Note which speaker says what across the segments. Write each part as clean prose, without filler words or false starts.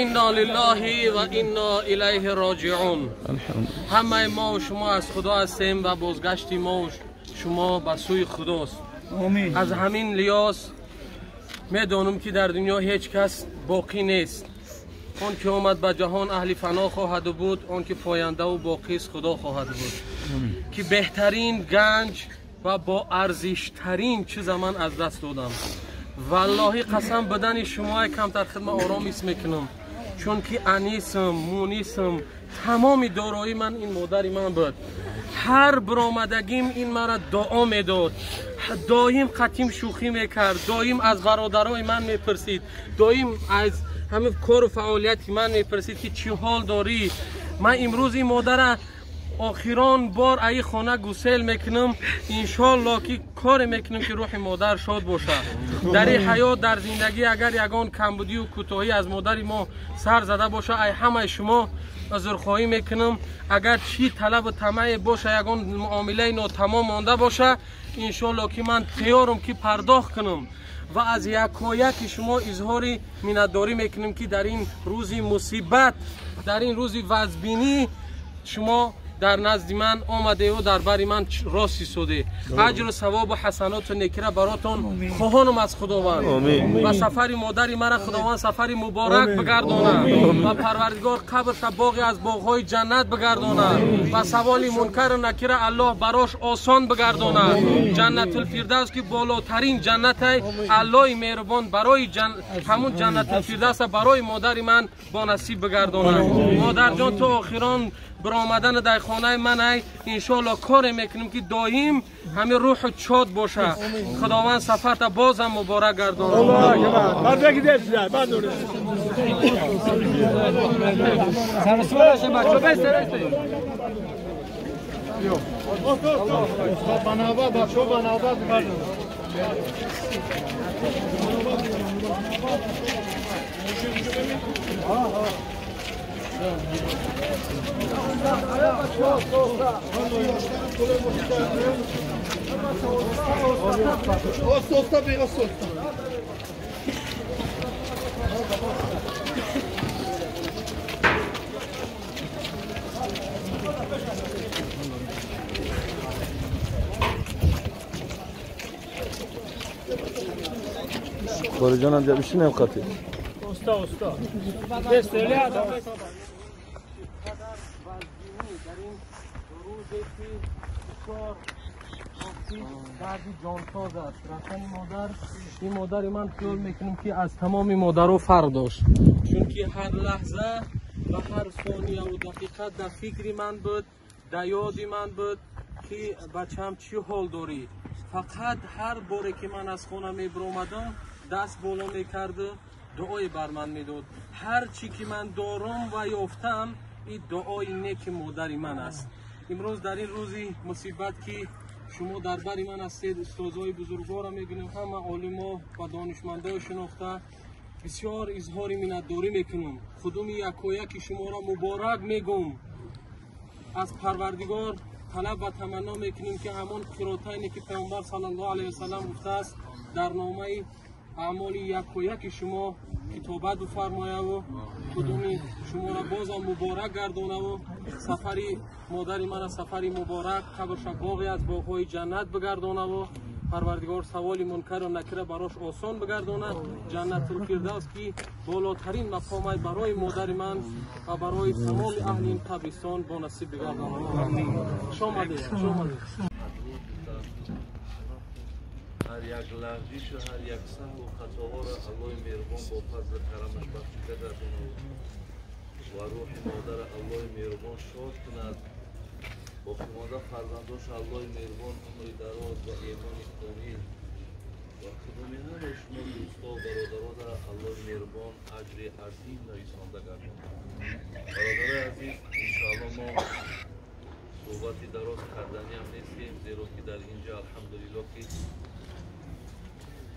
Speaker 1: Инна лиллаҳи ва инна илайҳи роҷиун. Ҳамаи мо ва шумо аз Худо ҳастем ва бозгашти мо ва шумо ба сӯи Худост. Аз ҳамин лиҳоз медонам ки дар дунё ҳеҷ кас боқӣ нест. Он ки омад ба ҷаҳон аҳли фано хоҳад буд, он ки пояндаву боқист Худо хоҳад буд. Ки беҳтарин ганҷ ва бо арзиштарин чиза ман аз даст додам. Валлоҳи қасам бадани шумо камтар хидма ором ҳис мекунам, чунки анисам, мунисам, тамоми дорои ман ин модари ман буд. Ҳар баромадагим ин мара дуо медод, доим қатим шӯхӣ мекард, доим аз бародарои ман мепурсид, доим аз ҳамин кору фаъолияти ман мепурсид ки чӣ ҳол дорӣ. Ман имрӯз ин модара охирон бор аи хона гусел мекунам. Иншоалло ки коре мекунам ки рӯҳи модар шод бошад. Дар ин ҳаёт, дар зиндагӣ агар ягон камбудию кӯтоҳӣ аз модари мо сар зада бошад, ай ҳамаи шумо узрхоҳӣ мекунам. Агар чӣ талабу тамаъе боша, ягон муомилаи нотамом монда боша, иншоалло ки ман тайёрам ки пардохт кунам ва аз якояки шумо изҳори миннатдорӣ мекунем ки дар ин рӯзи мусибат, дар ин рӯзи вазбинӣ шумо дар назди ман омадеву дар бари ман рост истоде. Аҷру савобу ҳасаноту некира баротон хоҳонам аз Худованд. Ва сафари модари мара Худованд сафари муборак бигардонад ва Парвардигор қабрша боғе аз боғҳои ҷаннат бигардонад ва саволи мункару накира Аллоҳ барош осон бигардонад. Ҷаннатулфирдавс ки болотарин ҷаннатай, Аллоҳи меҳрубон барои ҳамун Ҷаннатулфирдавса барои модари ман бо насиб бигардонад. Модарҷон, то охирон баромадан дар хонаи ман ай иншоалло коре мекунем ки доим ҳамин рӯҳу чод боша. Худованд сафарта бозам муборак гардонад.
Speaker 2: Korucan amca bir şey ne katıyor?
Speaker 3: Usta usta.
Speaker 1: Дарди ҷонсоз аст. Рафтани модар, ин модари ман хаёл мекунам ки аз тамоми модаро фарқ дошт, чунки ҳар лаҳза ва ҳар сонияву дақиқа дар фикри ман буд, дар ёди ман буд ки бачам чӣ ҳол дорӣ. Фақат ҳар боре ки ман аз хона мебиромадам, даст боло мекарду дуое бар ман медод. Ҳар чӣ ки ман дорам ва ёфтам, ин дуои неки модари ман аст. Имрӯз дар ин рӯзи мусибат ки шумо дар бари ман ҳастед, устозҳои бузургворро мебинем, ҳама олимо ва донишмандои шинохта, бисёр изҳори миннатдорӣ мекунам. Худуми якояки шуморо муборак мегӯм. Аз Парвардигор талаб ва таманно мекунем ки ҳамон қиротайне ки Паёмбар саллаллоҳу алайҳи васаллам гуфтааст, дар номаи аъмоли якояки шумо китобат бифармояву худуми шуморо бозам муборак гардонаву сафари модари мана сафари муборак, қабрша боғе аз боғҳои ҷаннат бигардонаву Парвардигор саволи мункару накира барош осон бигардонад. Ҷаннатулфирдавс ки болотарин мақомай барои модари ман ва барои тамоми аҳли ин қабристон бо насиб бигардонад. Хуш омадед, хуш омадед.
Speaker 2: Ҳар як лағзишу ҳар як саҳву хатоҳоро Аллоҳи меҳрубон бо фазли карамаш бахшида гардонад ва рӯҳи модара Аллоҳи меҳрубон шод кунад. Боқимонда фарзандош Аллоҳи меҳрубон умри дароз ва имони комил ва худоми ҳамаи шумо дӯсто бародаронро Аллоҳи меҳрубон аҷри азим нависонда гардонад. Бародарои азиз, иншоалло мо суҳбати дароз карданиам нестем, зеро ки дар инҷа алҳамдулилло ки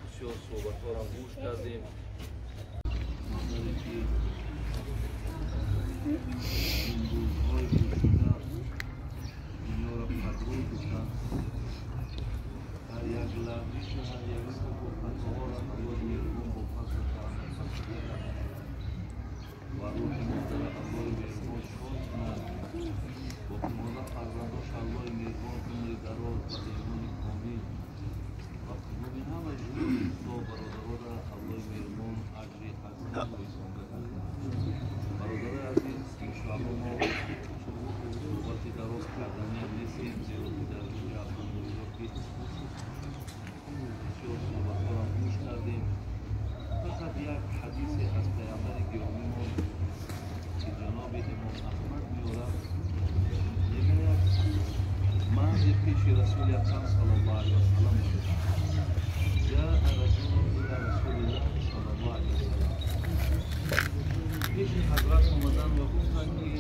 Speaker 2: бисёр суҳбатҳоро гӯш кардем. Рӯзҳои гузашта дунёро падрӯ гуфтанд. Ҳар як лағзишу ҳар як саҳву хатоҳоро Аллоҳи Акрам саллаллоҳу алайҳи васаллам جاء رجل إلى رسول الله صلى الله عليه وسلم. پیش حضرت آمدن و گفتند که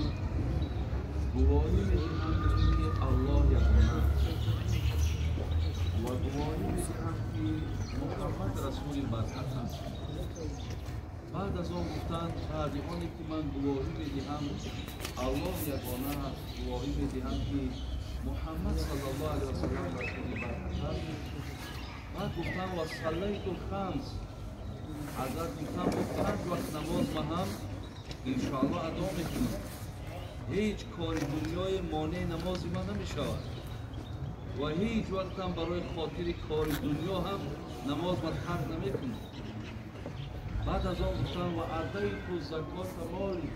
Speaker 2: گواهی می‌دهم که الله یگانه است و گواهی می‌دهم که محمد رسول برحق است. بعد از آن گفتند بعد آنی که من گواهی می‌دهم الله یگانه است، گواهی می‌دهم که محمد صلی الله علیه و سلم رسول برحق است. بعد گفتم و صلیت الخمس. حضرت گفتم با 5 وقت نماز ما هم انشاءالله ادا میکنم، هیچ کار دنیای مانع نماز ما نمیشود و هیچ وقت هم برای خاطر کار دنیا هم نماز ما ترک نمیکنم. بعد از آن گفتم و ادیت زکات مالی.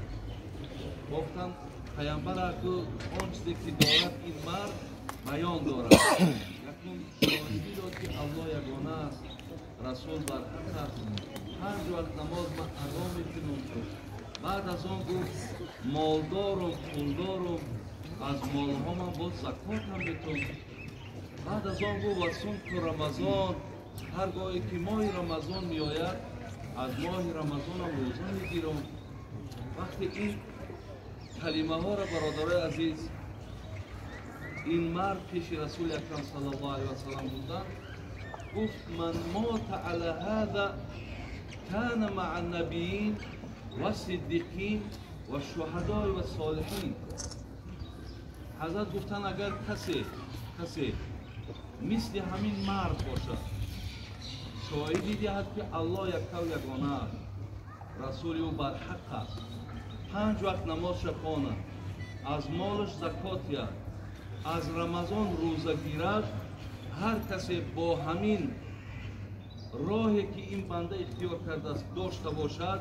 Speaker 2: گفتم پیامبر آن چیزی که دارد این مرد بیان دارد. یکم شاهدی داد که الله یگانه است، رسول برحق است، 5 وقت نماز من ادا میکنم. بعد از آن گفت مالدارم، پولدارم، از مالها من باز زکات هم میتونم. بعد از آن گفت و صمت رمضان، هرگاهی که ماه رمضان میآید از ماه رمضان هم روزه میگیرم. وقتی این کلمه ها را برادرای عزیز این مرد پیش رسول اکرم صلی الله علیه و سلم بودند، گفت من مات علی هذا كان مع النبیین و صدیقین و شهدای و صالحین. حضرت گفتن اگر کسی مثل همین مرد باشد، شاهدی دهد که الله یکتا و یگانه است، رسول او برحق است، 5 وقت نمازش خواند، از مالش زکات دهد، از رمضان روزه گیرد، هر کسی با همین راهی که این بنده اختیار کرده است داشته باشد،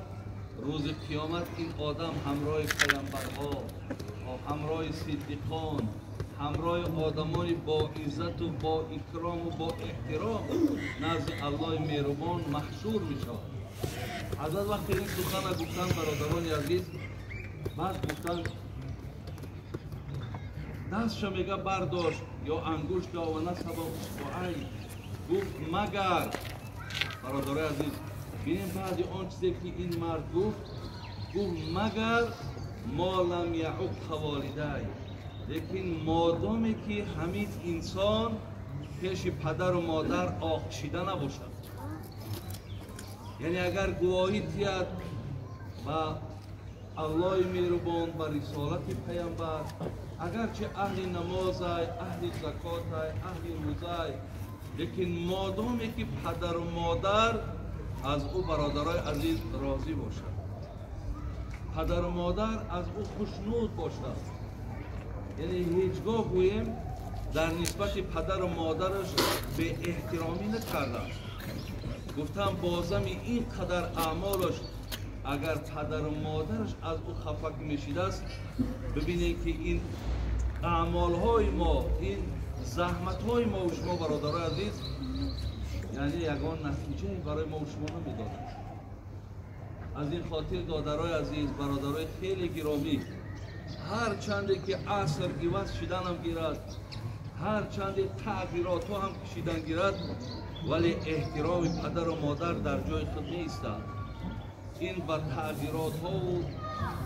Speaker 2: روز قیامت این آدم همراه پیامبرها، همراه صدیقان، همراه آدمانی با عزت و با اکرام و با احترام نزد الله مهربان محشور می شود. حضرت وقتی این سخن گفتن برادران عزیز، بعد گفتن دستش میگه برداشت یا انگشت و نصب اصبعی، گفت مگر برادرای عزیز ببینیم بعد آن چیزی که این مرد گفت، گفت مگر ما لم یعق والدی، لیکن مادامی که همین انسان پیش پدر و مادر آقشیده نباشد. یعنی اگر گواهی دهد با الله مهربان، با رسالت پیامبر، اگرچه اهل نماز، اهل زکات، اهل روزه، لیکن مادامی که پدر و مادر از او برادرای عزیز راضی باشد، پدر و مادر از او خوشنود باشد، یعنی هیچگاه گوییم در نسبت پدر و مادرش به احترامی نکرده است. گفتم بازم این قدر اعمالش اگر پدر و مادرش از او خفک میشیده است، ببینید که این اعمالهای ما، این زحمتهای ما و شما برادرای عزیز، یعنی یگان نتیجه برای ما و شما نمیداد. از این خاطر دادرای عزیز، برادرای خیلی گرامی، هر چنده که عصر عوض شدن هم گیرد، هر چنده تغییرات هم کشیدن گیرد، ولی احترام پدر و مادر در جای خود نیستند. این با تغییرات ها و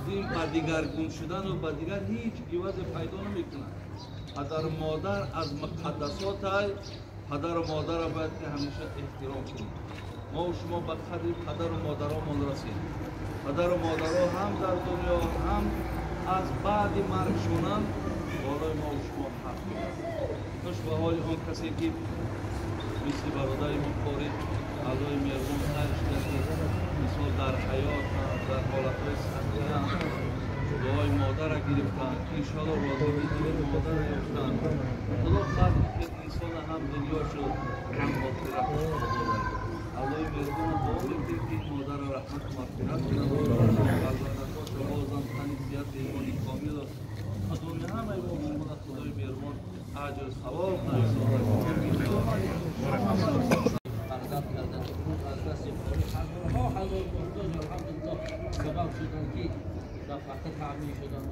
Speaker 2: این با دیگرگون شدن و با دیگر هیچ عوض پیدا نمیکنند. پدر و مادر از مقدسات های پدر و مادر باید که همیشه احترام کنیم. ما و شما به قدر پدر و مادرامون رسیم. پدر و مادرها هم در دنیا هم از بعد مرگشونم بالای ما و شما حق دارند. خوش به حال آن کسی که مثل برادر ما قاری الله مهربان خیرش دهد، مثال در حیات هم در حالتهای سختی هم دعای مادر را گرفتن، انشاءالله راضی دل مادر را یافتن. خدا خیر که انسان هم دنیا شد هم آخرت شد. الله مهربان دعا میکنیم که این مادر را رحمت و مغفرت کند و برکات را بازم تن صحت ایمان کامل خدای همه ما شما خدای مهربان اجر ثواب
Speaker 3: پرداخت کردن که از دست هزارها هزار محتاج الحمدلله سبب شدن که نفقه تامین شدن.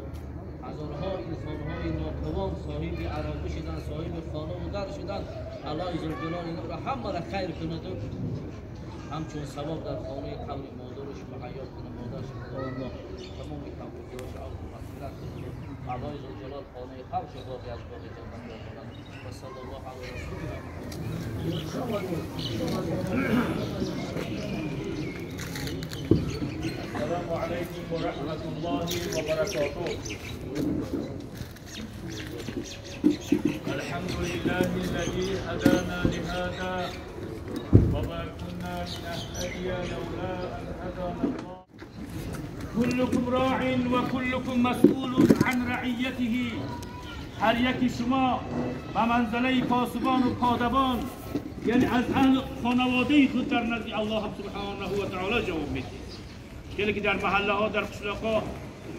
Speaker 3: هزارها انسان‌های ناتوان صاحب عرابه شدن، صاحب خانه و در شدن. الله ذوالجلال اینا را همه را خیر کند و همچون ثواب در خانه قبر مادرش مهیا کنه. مادرش خداوند تمام کمبودی‌هاش عفو و مغفرت کنه. الله ذوالجلال خانه قبرش باقی از باقی جنت کند. و صلی الله علی رسول
Speaker 4: السلام علیکم و رحمت الله و برکاته. الحمد لله الذي هدانا لهذا وما كنا لنهتدي لولا أن هدانا الله. كلكم راع وكلكم مسؤول عن رعيته. هر یکی شما به منزله پاسبان و پادبان، یعنی از اهل خانواده خود در نزد الله سبحانه و تعالی جواب میدید. خیلی که در محله ها، در قشلاق ها،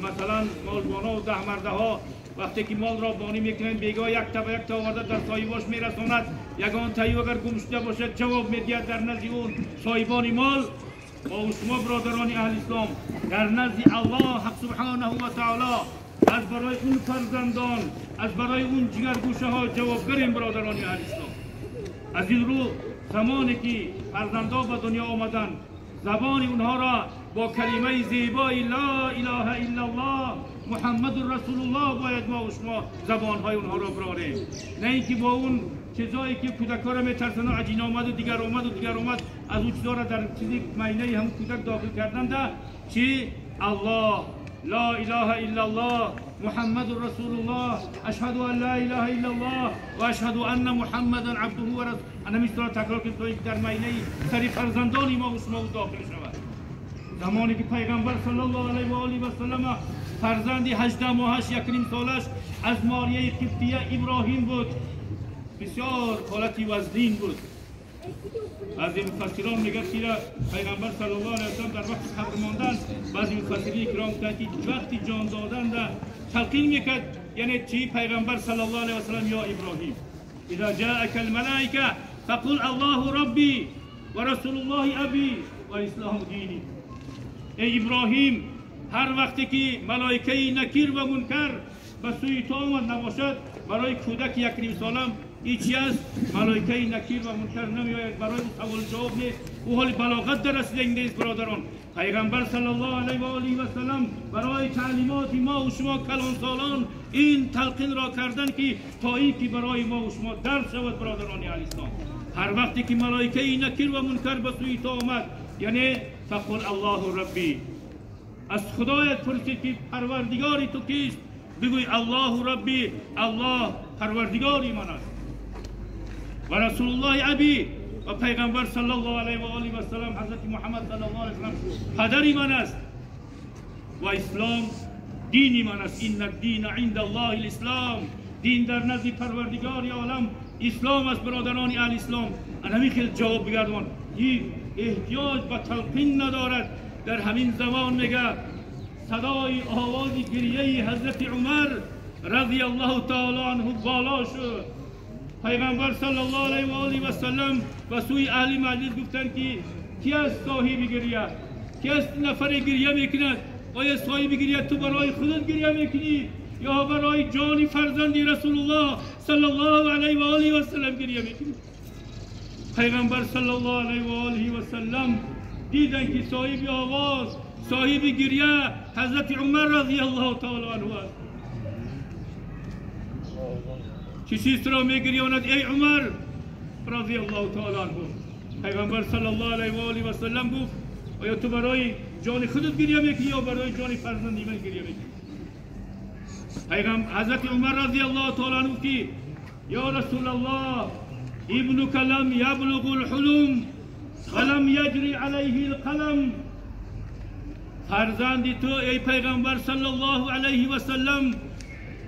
Speaker 4: مثلا مالبانا و ده مرده ها وقتی که مال را بانی میکنند، بیگاه یک تا به یک تا آورده در صاحباش میرساند. یگان تایی اگر گم شده باشد جواب میدهد در نزد اون صاحبان مال. ما و شما برادران اهل اسلام در نزد الله حق سبحانه و تعالی از برای اون فرزندان، از برای اون جگرگوشه ها جوابگریم برادران اهل اسلام. از این رو زمانی که فرزندان به دنیا آمدن، زبان اونها را با کلمه زیبای لا اله الا الله محمد رسول الله باید ما و شما زبانهای اونها را براریم، نه اینکه با اون چیزایی که کودک‌ها را میترسن، عجین آمد و دیگر آمد و دیگر آمد، از اون چیزا را در چیزی معنی هم کودک داخل کردن ده چی الله لا اله الا الله محمد رسول الله اشهد ان لا اله الا الله و اشهد ان محمدا عبده و رسوله. انا میتونم تکرار کنم تا اینکه در معنی سری فرزندان ما و شما داخل شود. زمانی که پیغمبر صلی الله علیه و آله و سلم فرزند 18 ماهش 1.5 سالش از ماریه قبطیه ابراهیم بود، بسیار حالتی وزنین بود. بعضی مفسران میگن که پیغمبر صلی الله علیه و سلم در وقت قبر ماندن، بعضی مفسرین کرام گفتند که وقتی جان دادن در تلقین میکرد، یعنی چی؟ پیغمبر صلی الله علیه و سلم یا ابراهیم اذا جاءك الملائکه فقل الله ربی و رسول الله ابی و اسلام دینی. ای ابراهیم، هر وقتی که ملائکه نکیر و منکر به سوی تو آمد نباشد، برای کودک 1.5 سالم این چی است؟ ملائکه نکیر و منکر نمیآید، برای او سوال جواب نیست، او حال بلاغت در رسیده نیست. برادران، پیغمبر صلی الله علیه و آله و سلم برای تعلیمات ما و شما کلان سالان این تلقین را کردن که تا اینکه برای ما و شما درس شود. برادران اهل اسلام، هر وقتی که ملائکه نکیر و منکر به سوی تو آمد، یعنی فقل الله ربی، از خدایت پرسید که پروردگاری تو کیست؟ بگوی الله ربی، الله پروردگاری من است، و رسول الله ابی، و پیغمبر صلی الله علیه و آله و سلم حضرت محمد صلی الله علیه و سلم پدری من است، و اسلام دینی من است. ان الدین عند الله الاسلام، دین در نزد پروردگار عالم اسلام است. برادران اهل اسلام، همین خیلی جواب بگردان، این احتیاج به تلقین ندارد. در همین زمان میگه صدای آواز گریه حضرت عمر رضی الله تعالی عنه بالا شد. پیغمبر صلی الله علیه و آله و سلم به سوی اهل مجلس گفتند که کی است صاحب گریه؟ کی است نفر گریه میکند؟ آیا صاحب گریه تو برای خودت گریه میکنی یا برای جان فرزند رسول الله صلی الله علیه و آله و سلم گریه میکنی؟ پیغمبر صلی الله علیه و آله و سلم دیدن که صاحب آواز، صاحب گریه حضرت عمر رضی الله تعالی عنه است. چه چیز را میگریاند ای عمر رضی الله تعالی عنه؟ پیغمبر صلی الله علیه و آله و سلم گفت آیا تو برای جان خودت گریه میکنی یا برای جان فرزند من گریه میکنی؟ پیغمبر حضرت عمر رضی الله تعالی عنه که یا رسول الله ابنك لم يبلغ الحلم ولم يجري عليه القلم. فرزند تو ای پیغمبر صلی الله علیه و سلم،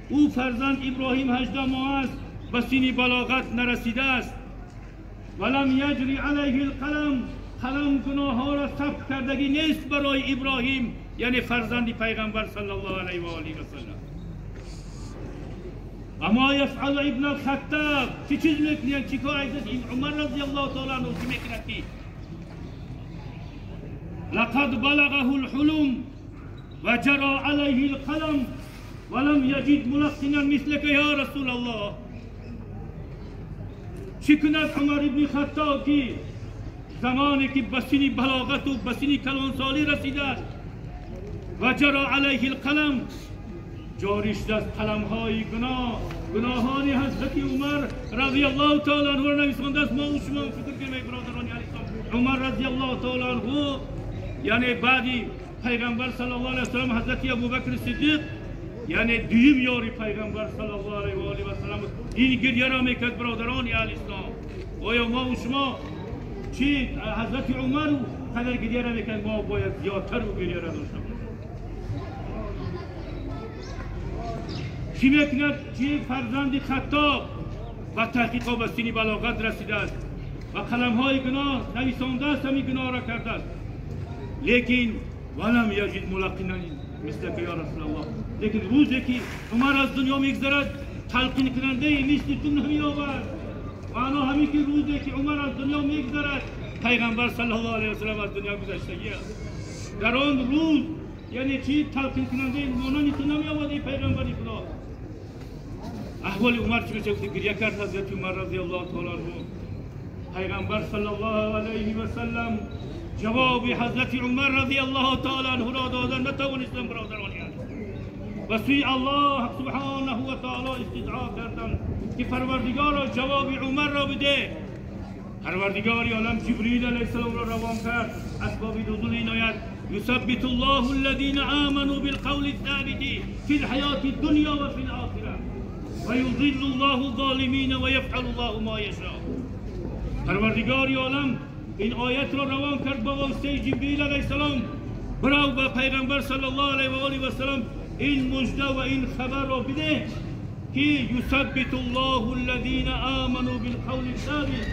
Speaker 4: او فرزند ابراهیم 18 ماه است، به سن بلاغت نرسیده است. ولم یجری علیه القلم، قلم گناه ها را ثبت کردگی نیست برای ابراهیم، یعنی فرزند پیغمبر صلی الله علیه و آله و سلم. اما یفعل ابن الخطاب، چی چیز میکنید؟ چی کار عمر رضی الله تعالی عنه چی میکند؟ لقد بلغه الحلم و جرى علیه القلم ولم يجد ملقنا مثلك یا رسول الله. چی کند عمر ابن خطاب که زمانی که به سن بلاغت و به سن کلانسالی رسیده است و جرا علیه القلم، جاری شده از قلم‌های گناه، گناهان حضرت عمر رضی الله تعالی عنه را نویسانده است. ما و شما فکر کنیم ای برادران اسلام، عمر رضی الله تعالی عنه یعنی بعدی پیغمبر صلی الله علیه و سلم حضرت ابوبکر صدیق یعنی دویم یاری پیغمبر صلی الله علیه و آله و سلم این گریه را میکرد. برادران اسلام، آیا ما و شما چی حضرت عمر قدر گریه را میکرد، ما باید زیادتر او گریه را داشته باشیم. چی میکند؟ چی فرزند خطاب و تحقیقا به سن بلاغت رسیده است و قلمهای گناه نویسانده است، همین گناه را کرده است، لیکن ولم یجد ملقنا مثلک یا رسول الله. لیکن روزی که عمر از دنیا میگذرد تلقین کننده مثل تو نمیآورد. معنا همین که روزی که عمر از دنیا میگذرد پیغمبر صلی الله علیه و سلم از دنیا گذشتگی است. در آن روز یعنی چی تلقین کننده مانند تو نمیآورد ای پیغمبر خدا. احوال عمر چی میشه؟ گریه کرد حضرت عمر رضی الله تعالی عنه. پیغمبر صلی الله علیه و سلم جواب حضرت عمر رضی الله تعالی عنه را دادن نتوانستند. برادران و سوی الله سبحانه و تعالی استدعا کردند که پروردگارا جواب عمر را بده. پروردگار عالم جبریل علیه السلام را روان کرد. اسباب نزول این آیت: یثبت الله الذین آمنوا بالقول الثابت فی الحیاة الدنیا و فی الآخرة و یضل الله الظالمین و یفعل الله ما یشاء. پروردگار عالم این آیت را روان کرد با واسطه جبریل علیه السلام برای به پیغمبر صلی الله علیه و آله و سلم این مژده و این خبر را بده که یثبت الله الذین آمنوا بالقول الثابت.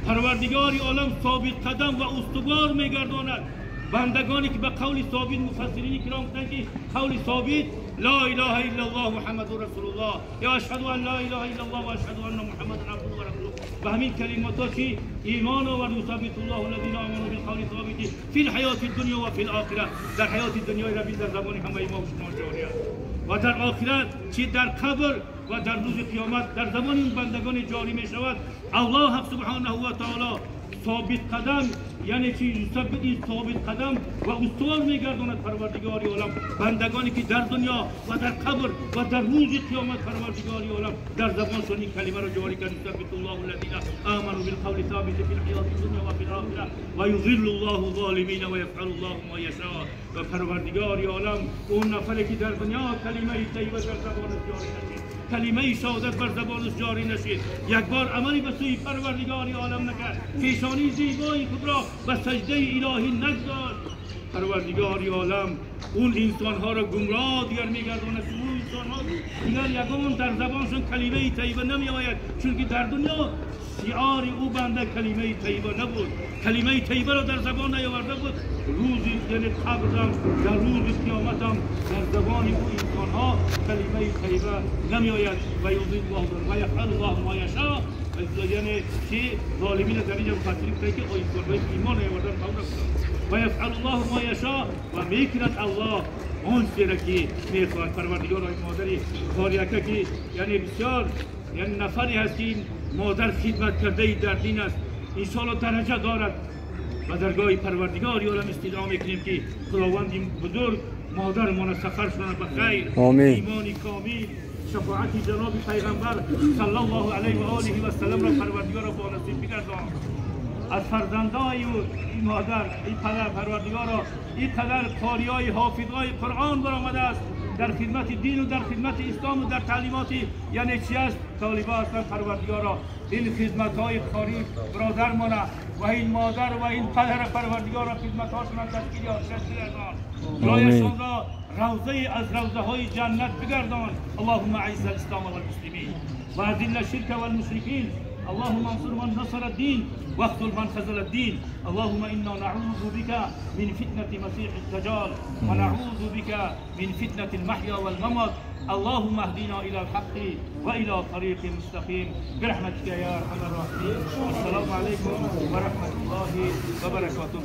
Speaker 4: پروردگار عالم ثابت قدم و استوار میگرداند بندگانی که به قول ثابت. مفسرین کرام گفتند که قول ثابت لا اله الا الله محمد رسول الله یا اشهد ان لا اله الا الله و اشهد ان محمدا عبده و رسوله. و همین کلمات که ایمان آورد، یثبت الله الذین آمنوا بالقول الثابت فی الحیات الدنیا و فی الاخره. در حیات دنیای ربی در زبان همه ما و شما جاری است و در آخرت چی در قبر و در روز قیامت در زبان این بندگان جاری می شود. الله سبحانه و تعالی ثابت قدم یعنی چی؟ یثبت این ثابت قدم و استوار میگرداند پروردگار عالم بندگانی که در دنیا و در قبر و در روز قیامت پروردگار عالم در زبانشون این کلمه را جاری کرد: یثبت الله الذین آمنوا بالقول الثابت فی الحیاة الدنیا و فی الاخره و یضل الله الظالمین و یفعل الله ما یشاء. و پروردگار عالم اون نفری که در دنیا کلمه طیبه در زبانش جاری نشید، کلمه شهادت بر زبانش جاری نشید، یک بار عملی به سوی پروردگار عالم نکرد، پیشانی زیبای خود را به سجده الهی نگذاشت، پروردگار عالم اون انسانها را گمراه دیگر میگرداند. اون انسانها دیگر یگان در زبانشون کلمه طیبه نمی آید، چون که در دنیا شعار او بنده کلمه طیبه نبود، کلمه طیبه را در زبان نیاورده بود. روز یعنی قبر در روز قیامت هم در زبان او انسانها کلمه طیبه نمی آید. و یضل الله و یفعل الله ما یشاء. یعنی که ظالمین در اینجا مفسرین گفتند که انسانهایی که ایمان نیاوردن قبول نکردند. و یفعل الله ما یشاء و میکند الله آن چیزی را که میخواهد. پروردگار مادری خاریکه که یعنی بسیار یعنی نفری هست که مادر خدمت کرده در دین است، انشاءالله درجه دارد و درگاه پروردگار عالم استدعا میکنیم که خداوند بزرگ مادرمان سفرشان به خیر، ایمان کامل، شفاعت جناب پیغمبر صلی الله علیه و آله و سلم را پروردگار را با نصیب بگردان. از فرزندای این مادر، این پدر پروردگار را این قدر قاریای حافظای قرآن برآمده است در خدمت دین و در خدمت اسلام و در تعلیمات یعنی چی است طالبا هستند. پروردگارا این خدمت های قاری برادر مانه و این مادر و این پدر پروردگارا خدمت هاشون تشکیل آخرت بگردان، جایشان را روضه از روضه های جنت بگردان. اللهم اعز الاسلام والمسلمین و اذل الشرک والمشرکین. اللهم انصر من نصر الدين واخذل من خذل الدين. اللهم انا نعوذ بك من فتنة مسيح الدجال ونعوذ بك من فتنة المحيا والممات. اللهم اهدنا الى الحق والى طريق مستقيم برحمتك يا ارحم الراحمين. السلام عليكم ورحمة الله وبركاته.